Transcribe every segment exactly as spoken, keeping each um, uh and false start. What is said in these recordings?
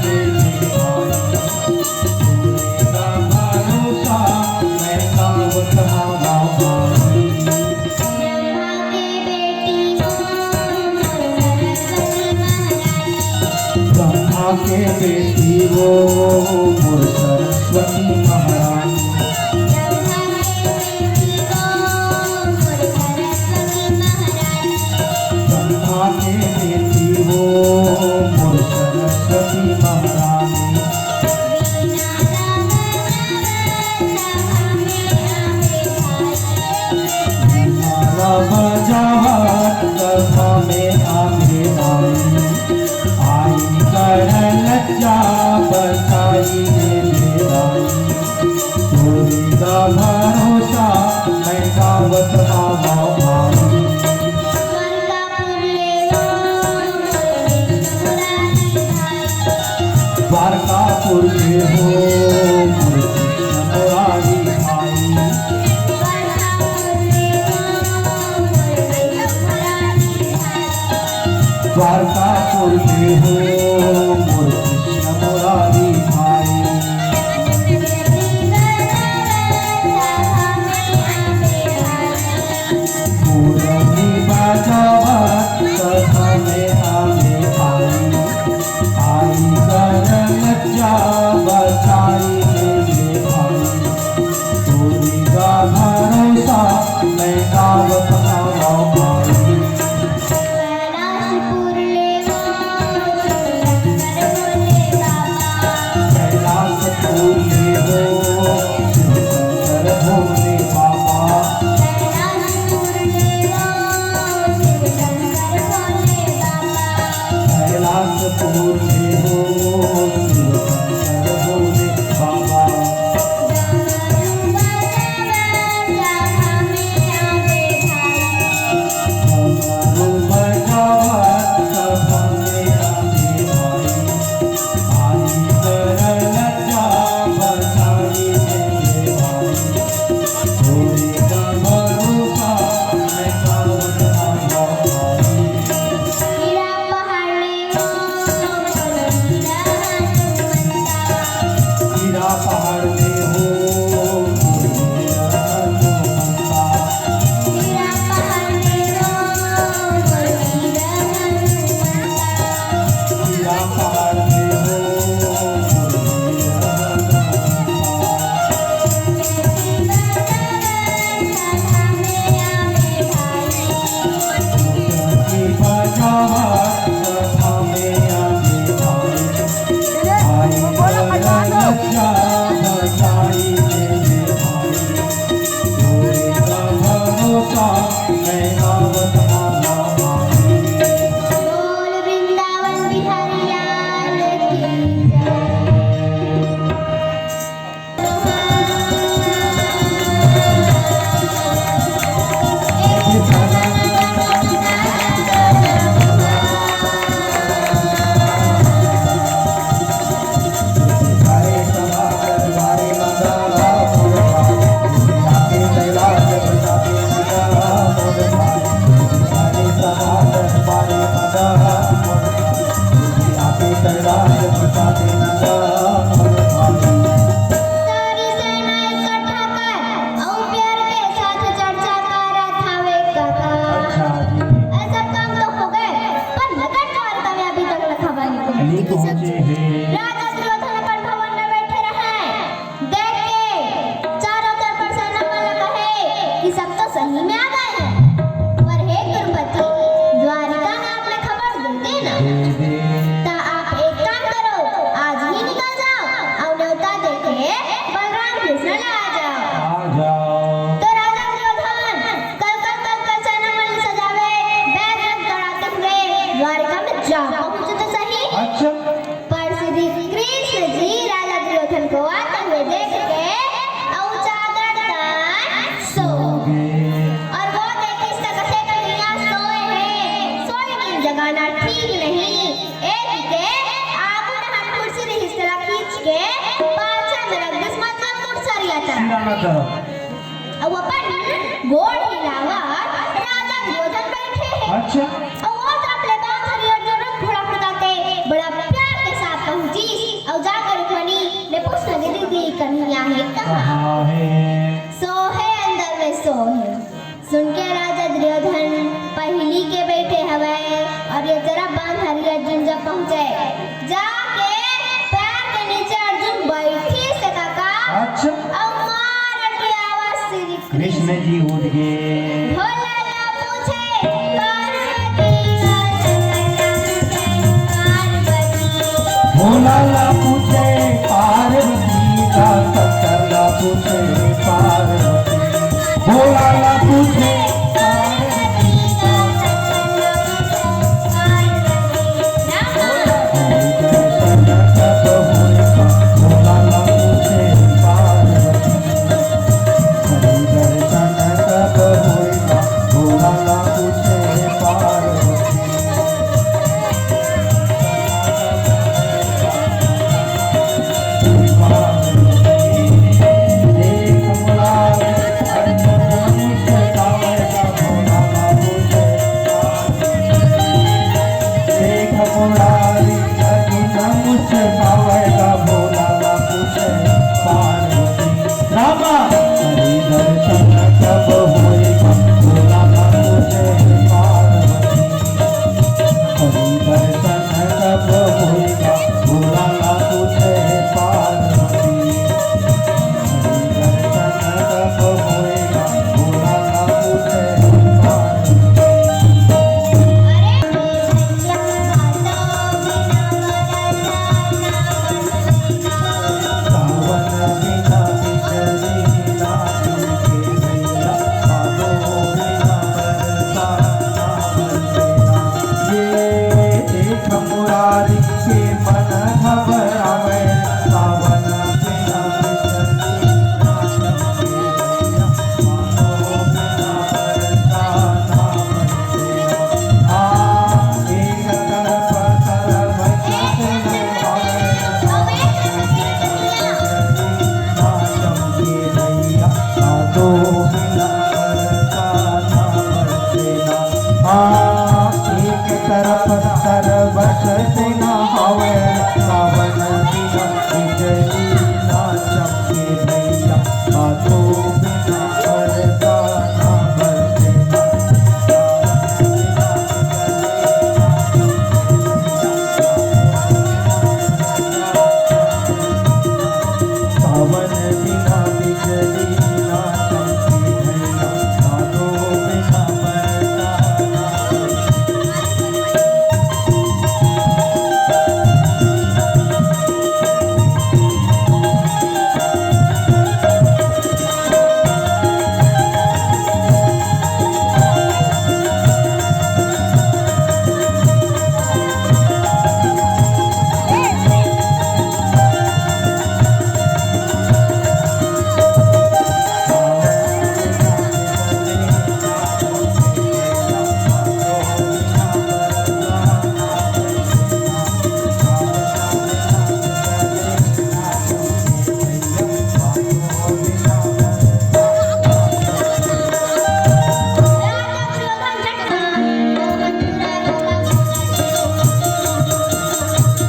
बेटी भाई, तोरे का भरोसा मैं गावत हवा भाई। ब्रह्मा के बेटी वो मोर सरस्वती महारानी। ब्रह्मा के बेटी वो मोर सरस्वती महारानी। ब्रह्मा के बेटी वो मोर सरस्वती महारानी। ब्रह्मा के बेटी वो मोर सरस्वती महारानी। वीणा ला बजावत सभा में आवे भाई। आई कर लज्जा बचाई ले भाई। तोरे का भरोसा मैं गावत हवा भाई। द्वारकापुर के हो मोर कृष्ण मुरारी भाई। द्वारकापुर के हो मोर कृष्ण मुरारी भाई। मुरली बजावत सभा में आवे भाई। आई कर लज्जा बचाई ले भाई। तोरे का भरोसा मैं गावत हवा भाई। कैलाशपुर ले हो शिव शंकर भोले बाबा। कैलाशपुर ले हो शिव शंकर भोले बाबा। कैलाशपुर ले हो शिव शंकर भोले बाबा। कैलाशपुर ले हो शिव शंकर भोले बाबा। हीरा पहाड़ में हो, हीरा पहाड़ में हो, हीरा पहाड़ में हो। बोल वृंदावन बिहारी लाल की जय। सारी सेना इकट्ठा कर, अउ प्यार के साथ चर्चा करत हवे काका। अच्छा जी। ये सब काम तो हो गए, पर नगर द्वारका में अभी तक लखा बनी। नहीं पहुंचे हैं। राजा दुर्योधन अपन भवन में बैठे रहे। देख के चारों तरफ सेना वाला कहे कि सब तो सही में आ गए हैं, पर हे कुरुपति, द्वारिका में आपने खबर देते ना, दे दे। तो आप एक काम करो, आज ही निकल जाओ और न्योता देके बलराम कृष्ण ला आ जाओ। आ जाओ। तो राजा दुर्योधन कल कल कल कल सेना मन सजावे, बैग रथ दौड़ाते हुए द्वारिका में जा पहुंचे तो सही। अच्छा। पर श्री कृष्ण जी राजा दुर्योधन को आते हुए देख के अउ चादर तान सो गे। और वो देखिस त कथे कन्हैया सोए हैं, सोए नहीं, जगाना ठीक नहीं। ए के आगू डहर कुर्सी रहिस, तेला खींच के पाछे में रख दिस, मतलब कुर्सी रहता। सिराना तरफ। अउ अपन गोड़ हिलावत राजा दुर्योधन बैठे हे। अच्छा। अउ ओ तरफ ले बांसुरी अउ जरूरत घोड़ा फुटाते बड़ा प्यार के साथ पहुंची अर्जुन जब पहुंचे, जाके पैर के नीचे अर्जुन बैठिस हे काका। अच्छा। अउ मार के आवाज श्री कृष्ण जी उठ गे। भोला ला पूछे पार्वती का शंकर ला पूछे पार्वती। भोला ला पूछे पार्वती का शंकर ला पूछे पार्वती। भोला ला पूछे पार्वती का शंकर ला पूछे पार्वती। रामा।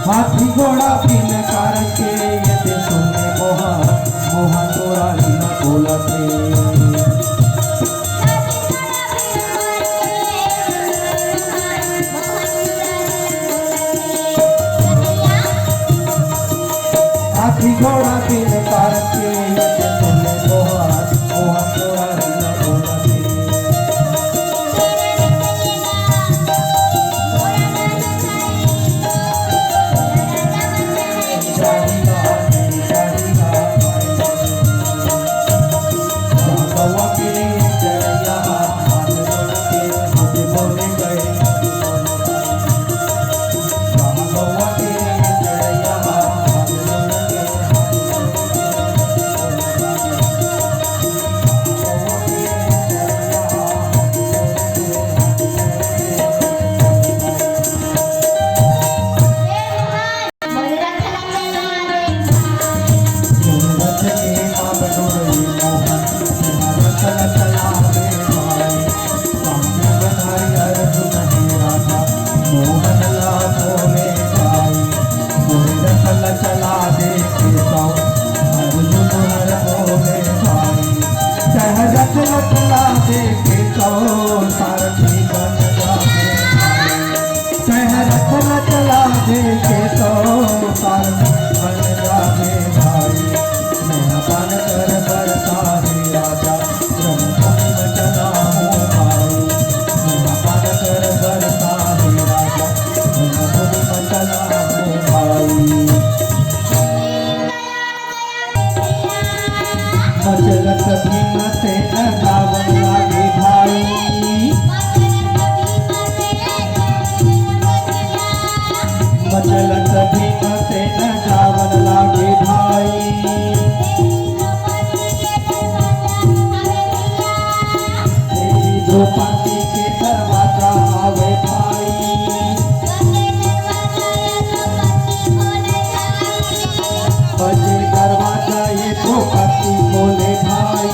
हाथी घोड़ा बिन कारन के, ये ते सुने मोहा, मोहा तोरा लीला बोलत हे। हाथी घोड़ा बिन कारन के, ये ते सुने मोहा, मोहा तोरा लीला बोलत हे। के तो साल बन जावे भाई, मैं अपन कर बरसा हे राजा, रंग संग चला हूँ भाई, मैं अपन कर बरसा हे राजा, रंग संग चला हूँ भाई। मचलत भीमसेन गावन लागे भाई। मचलत भीमसेन गावन लागे भाई। देवी द्रौपदी के दरवाजा आवे भाई। बजे दरवाजा ये द्रौपदी खोले भाई।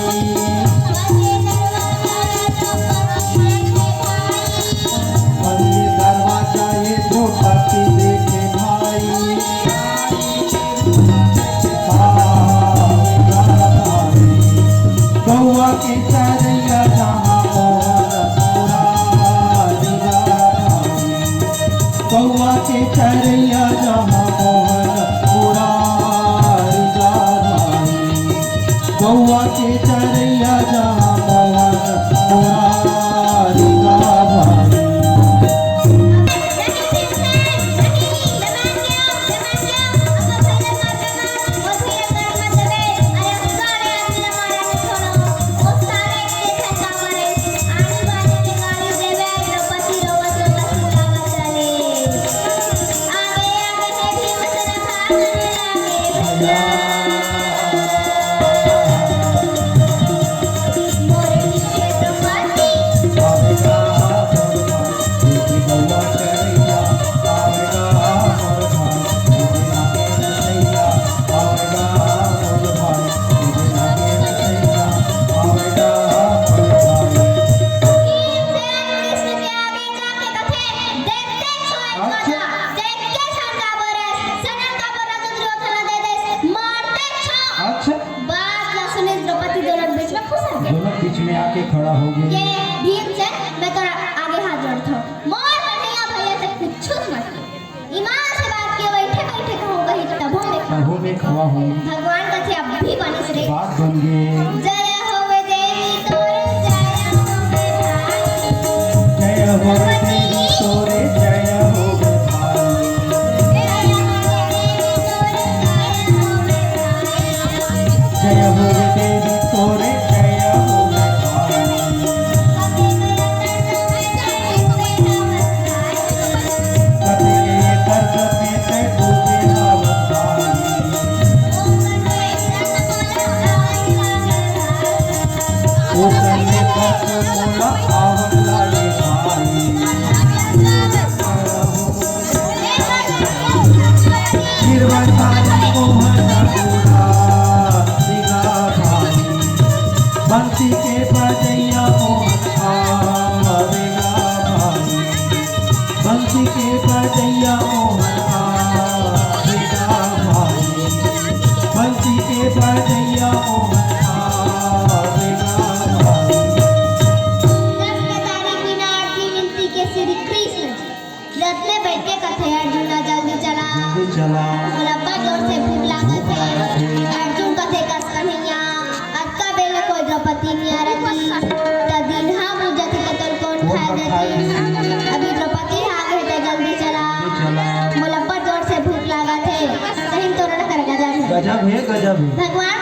बजे दरवाजा ये द्रौपदी देखे भाई। गौवा के चरैया जहाँ मोहन मुरारी गाथा। गौवा के चरैया जहाँ मोहन मुरारी गाथा। गौवा के चरैया जहाँ मोहन मुरारी गाथा। अच्छा। बात ला सुने द्रौपदी दोनों के बीच में फंस गे। दोनों के बीच में आके खड़ा हो गे। ये भीमसेन, मैं तोर आगे हाथ जोड़त हँव। मोर कन्हैया भैया से कुछ मत कह। ईमान से बात के, बैठे बैठे कहूँ कहीं तभो में खवा हूँ। भगवान कथे अब भी बनिस रे। बात बन गे। जय होवे देवी तोरे, जय होवे भाई। जय होवे देवी तोरे, जय होवे भाई। जय होवे देवी तोरे, जय होवे भाई। कथे कर्ज में ते डूबे हवस भाई। ओ कथे कर्ज मोला आवत लागे भाई। बंसी के बजैया मोहन आवेगा भाई। बंसी के बजैया मोहन आवेगा भाई। बंसी के बजैया मोहन आवेगा भाई। रत्न तारी बिना आरती विनती के श्री कृष्ण। रथ में बैठ के कथे, "अर्जुन ला जल्दी चला।" जल्दी चला। मोला अब्बड़ जोर से भूख लागत हे। भूख लागत हे। अर्जुन कथे, "कस कन्हैया, अतका बेर ले कोई द्रौपदी नइ आय रहिस। त दिन ह बुझ जाथे त तोला कोन खाए देतिस? अभी द्रौपदी ह आगे त जल्दी चला। जल्दी चला। मोला अब्बड़ जोर से भूख लागत हे।" सही में तोर नखरा गजब हे। गजब हे, गजब हे। भगवान